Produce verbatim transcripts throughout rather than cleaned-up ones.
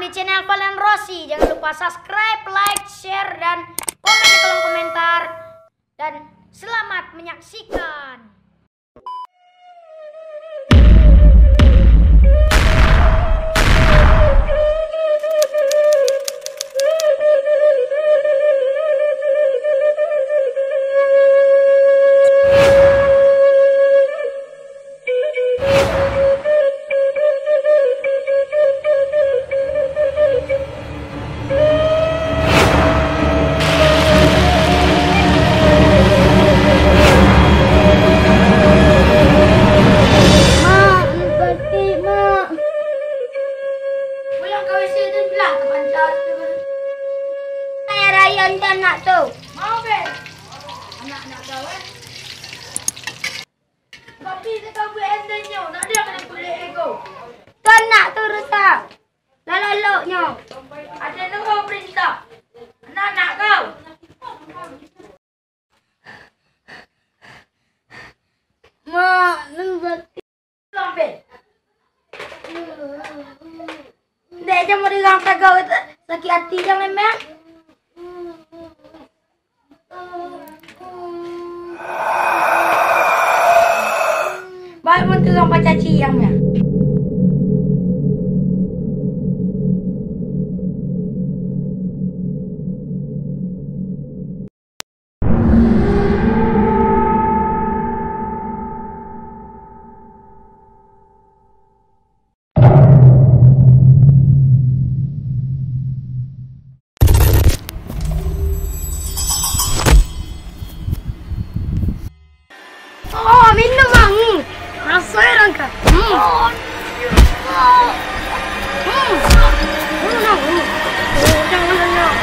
Channel Valen Rossi. Jangan lupa subscribe, like, share, dan komen di kolom komentar. Dan selamat menyaksikan. Mak, anu pasti, Mak. Pulang ka W C tu, bilang tapancang tu. Ayah Rayyan tu anak tu. Mau, Ben? Anak-anak kau, eh? Tapi dia tahu buat endengnya, nak dia kena kulit ego. Tu anak tu rusak. Lalaloknyo. Ada nunggu perintah. Anak-anak kau. Mak, nunggu. Sampai. Dek, jan mau digang tagak tu, sakik ati jan memang. Baik pun tu urang pacaci yang nya. Oh, minum, Mang. Raso urang ka. Hmm. Hmm. Hmm, nah, hmm. Oh, jangan, jangan.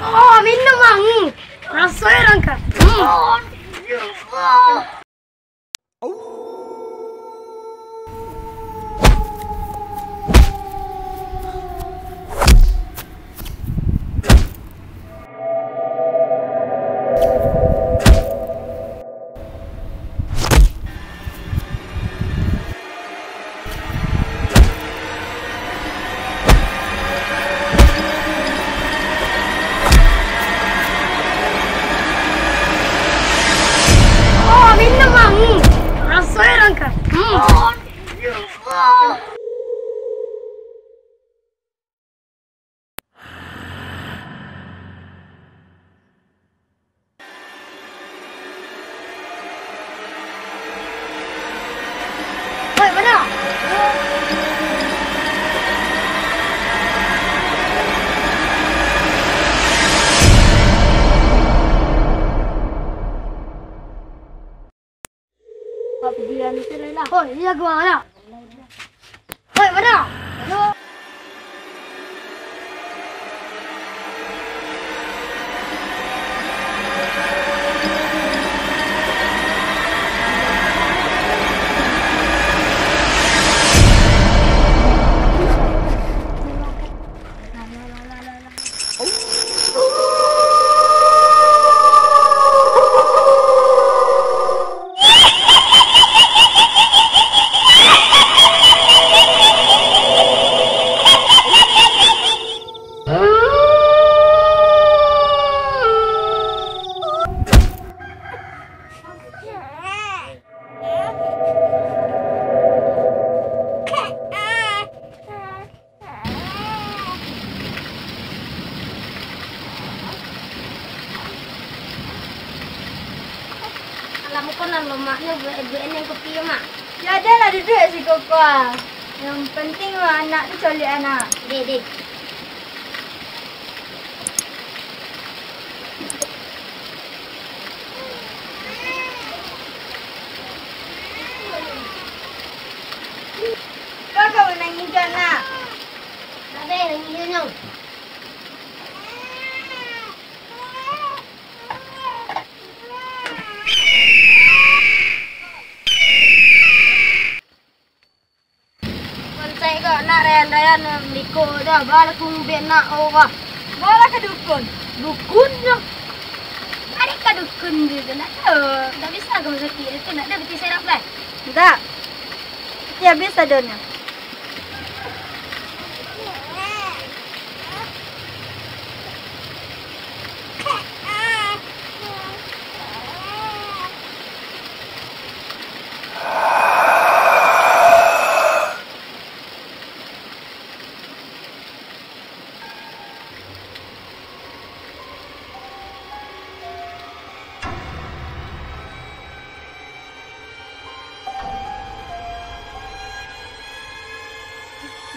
Oh, minum, Mang. Raso urang ka. Hmm. Oh, minum, Mang. Raso urang ka. Hmm. Oi, mana? Hoi, iya gua mana? Hoi, mana? Alah, muko nan lomaknyo buek-buek nan kopi, Mak. Yo, ado lah duduak siko ko ah. Nan pantiang mah anak tu coliak anak. Deh, deh. Kau kawa nangih jo, Nak? Abeh nangih jo nyo. Mancai kau nak rayan-rayan biko dah, balaku ngubek nak, oh, wah. Bawa ka dukun. Dukunnyo? Ado ka dukun tu, tu ndak tahu. Ndak bisa ka sakik tu, ndak ado piti serap lai. Ndak. Piti habis sadonyo.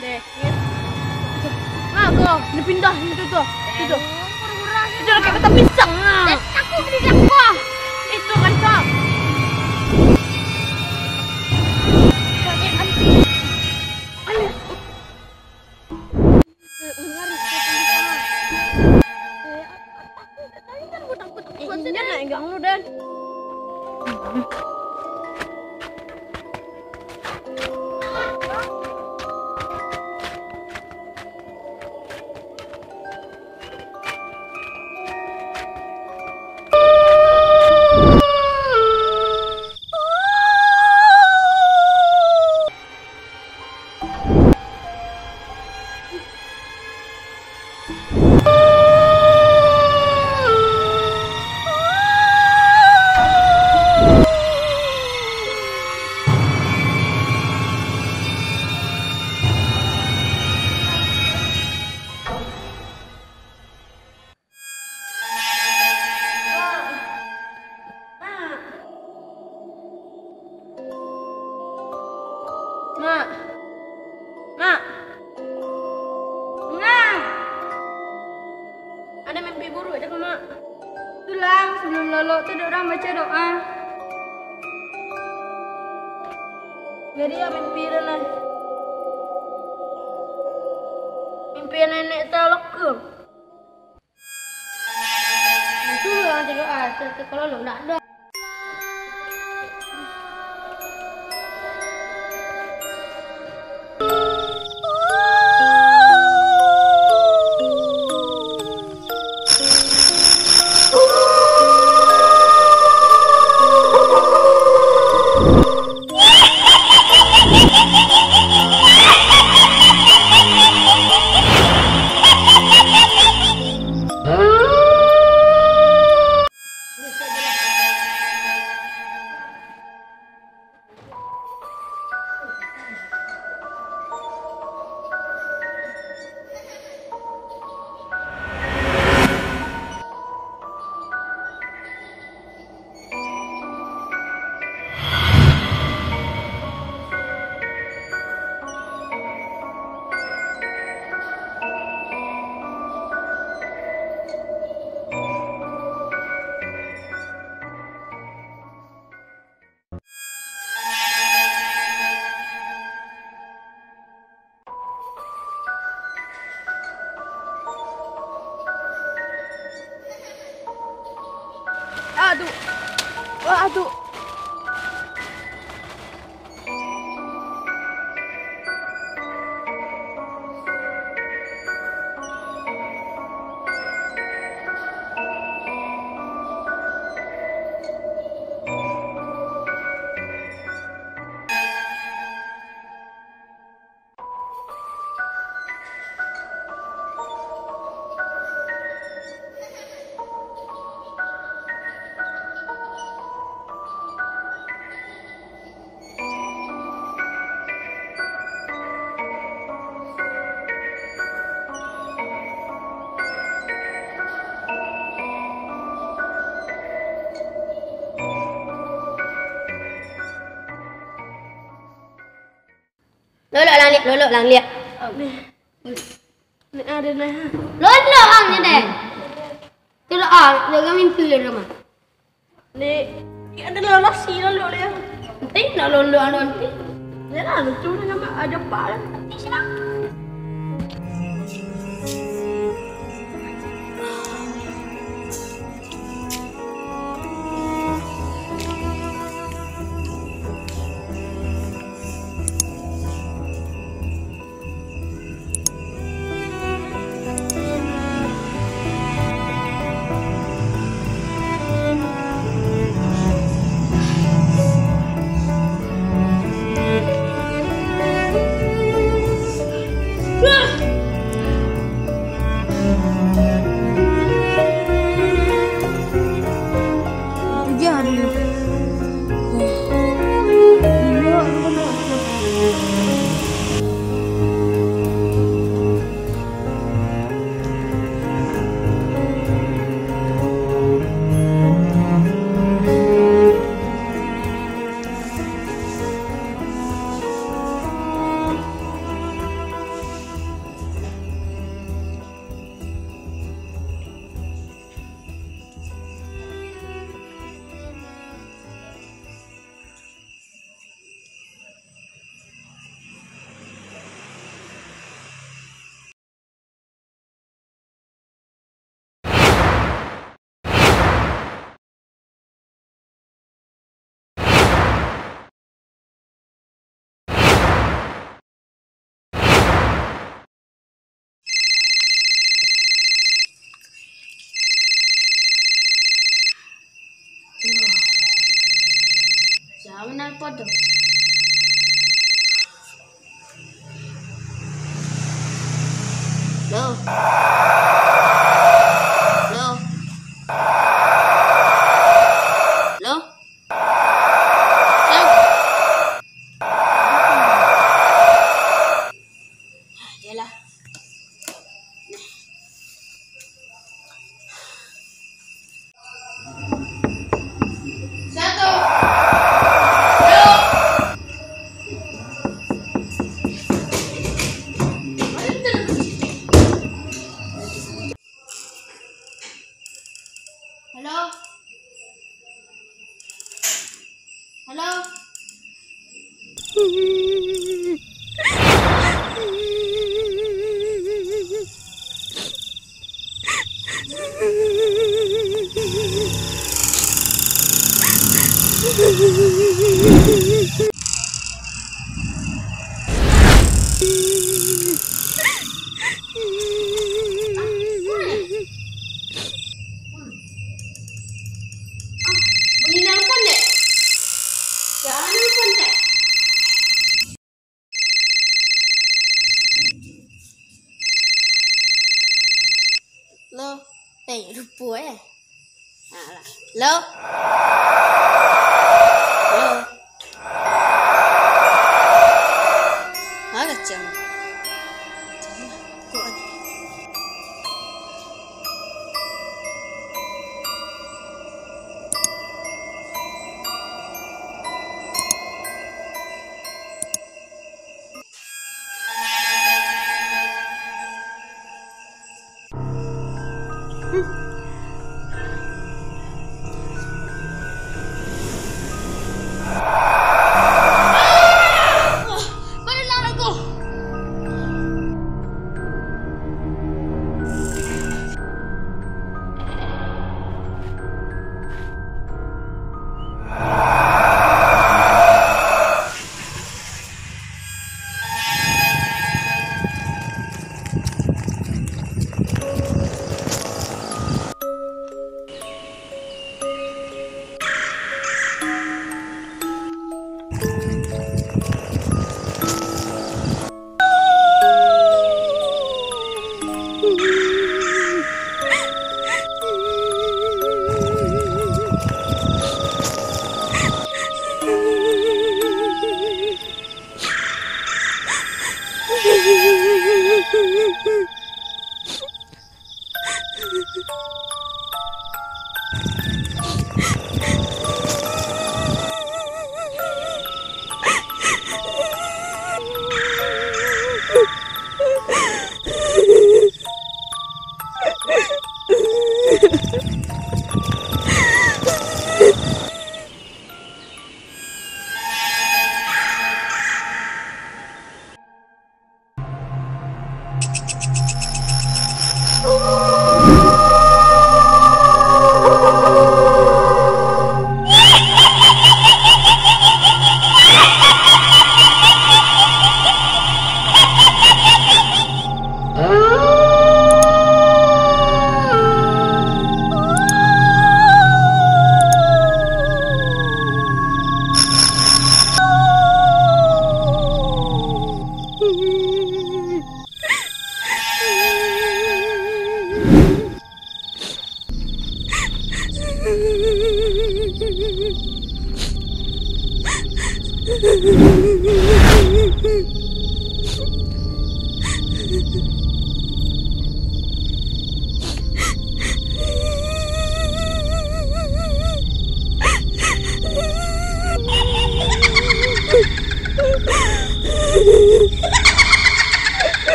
Deh. Nah, ko, dipindah situ tu. Situ. Itu lah kayak batang pisang, nah. Aku beli dakwah. Itu kan, Kak. Inyo nak egang lu, Den. Mak. Mak. Mak. Ado mimpi buruak cako, Mak. Tu lah, sabalun lalok tu dek urang baco doa. Jadi, yo mimpi tu lah. Mimpi nenek tu lah ko. Nah, tu urang cako, ah, tu, tu kalau lo ndak ado. Aduh. Aduh. Lolok lang liak, lolok lang liak. Ni ada nah. Lolok ang ni deh. Tidak ah, jaga mimpi lah rumah. Ni, ada lolok si lolok dia. Nanti nak lolok anu nanti. Ya lah, lucu ni nama ada apa lah. Nanti silang. Halo? Halo? Halo? Halo? Yalah. Satu. Dua. Halo? Halo? Ah, bunyi nelpon dek. Sia nelpon dek? Lo, eh, lupo eh. Alah. Lo. Lo. Alah, cang. Cang, kok ada?